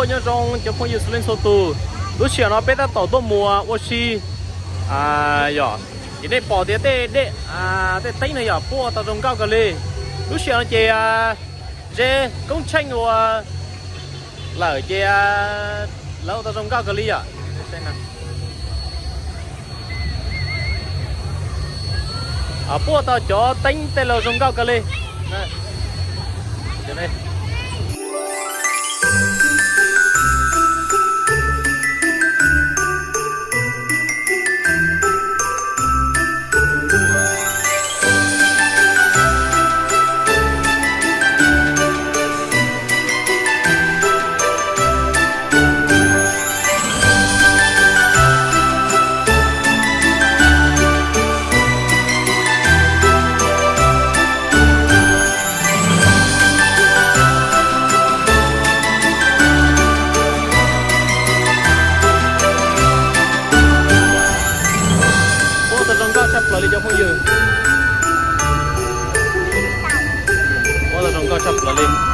Nyob zoo cov phooj ywg txhua leej txhua tus, lub sij hawm no peb tab tom tuaj mus ua si, yog, ces nej pom tias tej dej, tej teeb no yog puab ua tau zoo nkauj kawg li. Lub sij hawm no ces ze koob tsheej ua lawm ces lawv ua tau zoo nkauj kawg li yom. Puab ua tau cov teeb tej laug zoo nkauj kawg li. Puab tau zoo nkauj tshaj plaws li cov phooj ywg. Puab tau zoo nkauj tshaj plaws li.